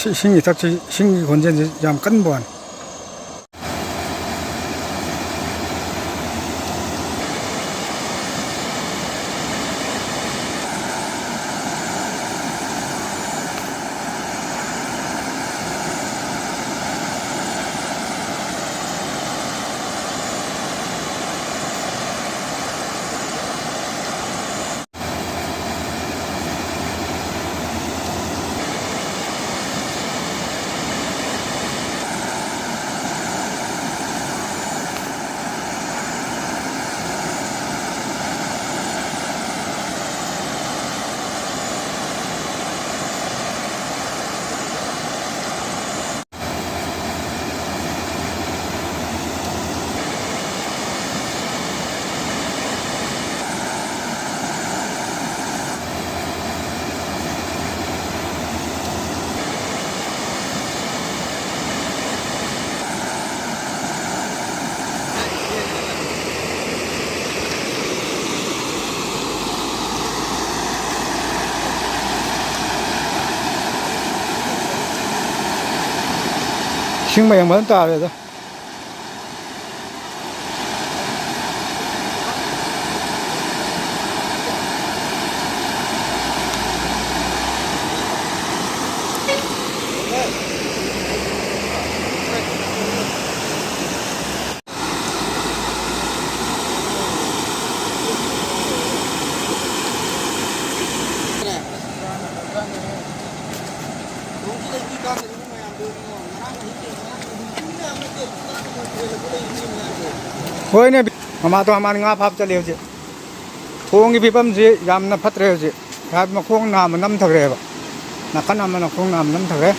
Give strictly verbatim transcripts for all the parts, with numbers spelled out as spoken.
ꯁꯤ ꯏꯁꯤꯡ ꯏꯊꯛꯁꯤ, ꯏꯁꯤꯡꯒꯤ ꯈꯣꯟꯖꯦꯜꯁꯤ ꯌꯥꯝ ꯀꯟꯕ ꯋꯥꯅꯤ꯫ ꯏꯁꯤꯡ ꯃꯌꯥꯝ ꯐꯖꯅ ꯇꯥꯔꯦꯗ꯫ ꯍꯣꯏꯅꯦ, ꯃꯃꯥꯇꯣꯟ ꯃꯃꯥꯅꯤ ꯉꯥ ꯐꯥꯕ ꯆꯠꯂꯤ ꯍꯧꯖꯤꯛ꯫ ꯊꯣꯡꯒꯤ ꯐꯤꯕꯝꯁꯤ ꯌꯥꯝꯅ ꯐꯠꯇ꯭ꯔꯦ ꯍꯧꯖꯤꯛ꯫ ꯍꯥꯏꯕꯗꯤ ꯃꯈꯣꯡ ꯅꯥꯝꯃ ꯅꯝꯊꯈ꯭ꯔꯦꯕ꯫ ꯅꯥꯀꯟ ꯑꯃꯅ ꯈꯣꯡ ꯅꯥꯝꯃ ꯅꯝꯊꯈ꯭ꯔꯦ꯫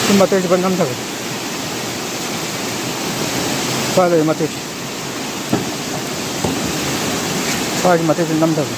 ꯁꯤ ꯃꯇꯦꯛꯁꯤ ꯐꯖꯅ ꯅꯝꯊꯈ꯭ꯔꯦ꯫ ꯁ꯭ꯋꯥꯏꯗ ꯃꯇꯦꯛꯁꯤ꯫ ꯁ꯭ꯋꯥꯏꯒꯤ ꯃꯇꯦꯛꯁꯤ ꯅꯝꯊꯕꯅꯤ꯫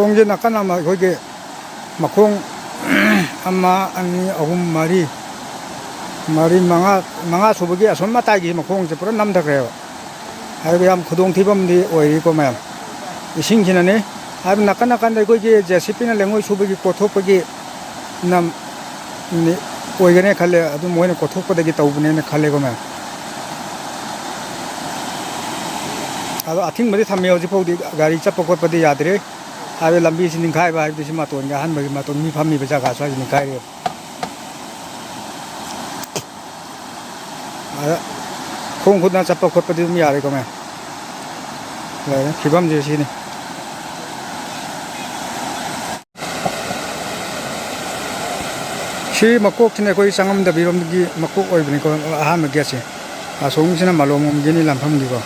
ꯈꯣꯡꯁꯦ ꯅꯥꯀꯟ ꯑꯃ ꯑꯩꯈꯣꯏꯒꯤ ꯃꯈꯣꯡ ꯑꯃ, ꯑꯅꯤ, ꯑꯍꯨꯝ, ꯃꯔꯤ, ꯃꯔꯤ, ꯃꯉꯥ, ꯃꯉꯥ ꯁꯨꯕꯒꯤ ꯑꯁꯣꯝ ꯃꯇꯥꯏꯒꯤ ꯃꯈꯣꯡꯁꯦ ꯄꯨꯔꯥ ꯅꯝꯊꯈ꯭ꯔꯦꯕ꯫ ꯍꯥꯏꯕꯗꯤ ꯌꯥꯝ ꯈꯨꯗꯣꯡꯊꯤꯕ ꯑꯃꯗꯤ ꯑꯣꯏꯔꯤꯀꯣ ꯃꯌꯥꯝ꯫ ꯏꯁꯤꯡꯁꯤꯅꯅꯦ꯫ ꯍꯥꯏꯕꯗꯤ ꯅꯥꯀꯟ ꯅꯥꯀꯟꯗ ꯑꯩꯈꯣꯏꯒꯤ JCBꯅ ꯂꯩꯉꯣꯏ ꯁꯨꯕꯒꯤ ꯀꯣꯊꯣꯛꯄꯒꯤ ꯅꯝ-, ꯅꯤ-, ꯑꯣꯏꯒꯅꯤ ꯈꯜꯂꯦ꯫ ꯑꯗꯨ ꯃꯣꯏꯅ ꯀꯣꯊꯣꯛꯄꯗꯒꯤ ꯇꯧꯕꯅꯦꯅ ꯈꯜꯂꯦꯀꯣ ꯃꯌꯥꯝ꯫ ꯑꯗꯣ ꯑꯊꯤꯡꯕꯗꯤ ꯊꯝꯃꯦ ꯍꯧꯖꯤꯛ ꯐꯥꯎꯗꯤ꯫ ꯒꯥꯔꯤ ꯆꯠꯄ ꯈꯣꯠꯄꯗꯤ ꯌꯥꯗ꯭ꯔꯦ꯫ ꯍꯥꯏꯕꯗꯤ ꯂꯝꯕꯤꯁꯤ ꯅꯤꯡꯈꯥꯏꯕ ꯍꯥꯏꯕꯗꯤ ꯁꯤ ꯃꯇꯣꯟꯒꯤ ꯑꯍꯥꯟꯕꯒꯤ ꯃꯇꯣꯟ ꯃꯤ ꯐꯝꯃꯤꯕ ꯖꯒꯥ ꯁ꯭ꯋꯥꯏꯁꯤ ꯅꯤꯡꯈꯥꯏꯔꯦꯕ꯫ ꯑꯗ ꯈꯣꯡ ꯈꯨꯠꯅ ꯆꯠꯄ ꯈꯣꯠꯄꯗꯤ ꯑꯗꯨꯝ ꯌꯥꯔꯦꯀꯣ ꯃꯌꯥꯝ꯫ ꯂꯩꯔꯦ, ꯐꯤꯕꯝꯁꯦ ꯁꯤꯅꯤ꯫ ꯁꯤ ꯃꯀꯣꯛꯁꯤꯅ ꯑꯩꯈꯣꯏ ꯆꯪꯉꯝꯗꯕꯤꯔꯣꯝꯒꯤ ꯃꯀꯣꯛ ꯑꯣꯏꯕꯅꯤꯀꯣ, ꯑꯍꯥꯟꯕ gateꯁꯦ꯫ ꯑꯁꯣꯝꯒꯤꯁꯤꯅ ꯃꯥꯂꯣꯝꯂꯣꯝꯒꯤꯅꯤ, ꯂꯥꯟꯐꯝꯒꯤꯀꯣ꯫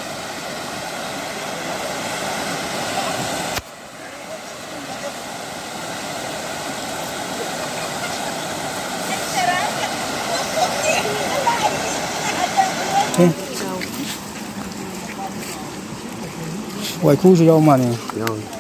ꯎꯝ꯫ ꯋꯥꯏꯈꯨꯁꯨ ꯌꯥꯎ ꯃꯥꯜꯂꯦ꯫ ꯌꯥꯎꯏ꯫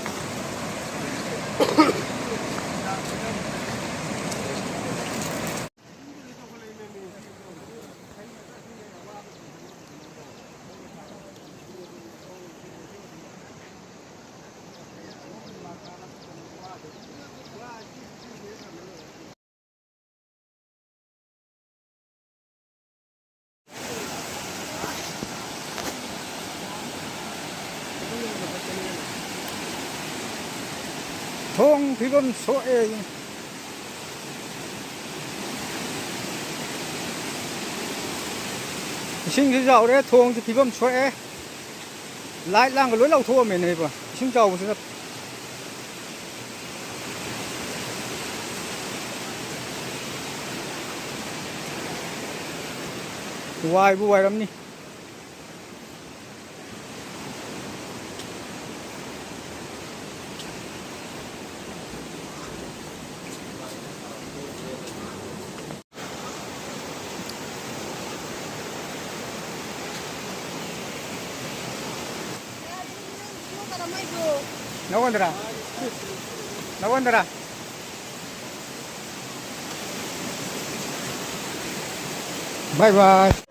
ꯊꯣꯡ ꯐꯤꯕꯝ ꯁꯣꯛꯑꯦ꯫ ꯏꯁꯤꯡꯁꯨ ꯆꯥꯎꯔꯦ, ꯊꯣꯡꯁꯨ ꯐꯤꯕꯝ ꯁꯣꯛꯑꯦ꯫ Light ꯂꯥꯡꯒ ꯂꯣꯏ ꯂꯧꯊꯣꯛꯑꯝꯃꯦꯅꯦ ꯏꯕꯣ, ꯏꯁꯤꯡ ꯆꯥꯎꯕꯁꯤꯅ꯫ ꯋꯥꯏꯕꯨ ꯋꯥꯏꯔꯝꯅꯤ꯫ ꯅꯉꯣꯟꯗꯔꯥ? ꯅꯉꯣꯟꯗꯔꯥ? ꯕꯥꯏ ꯕꯥꯏ꯫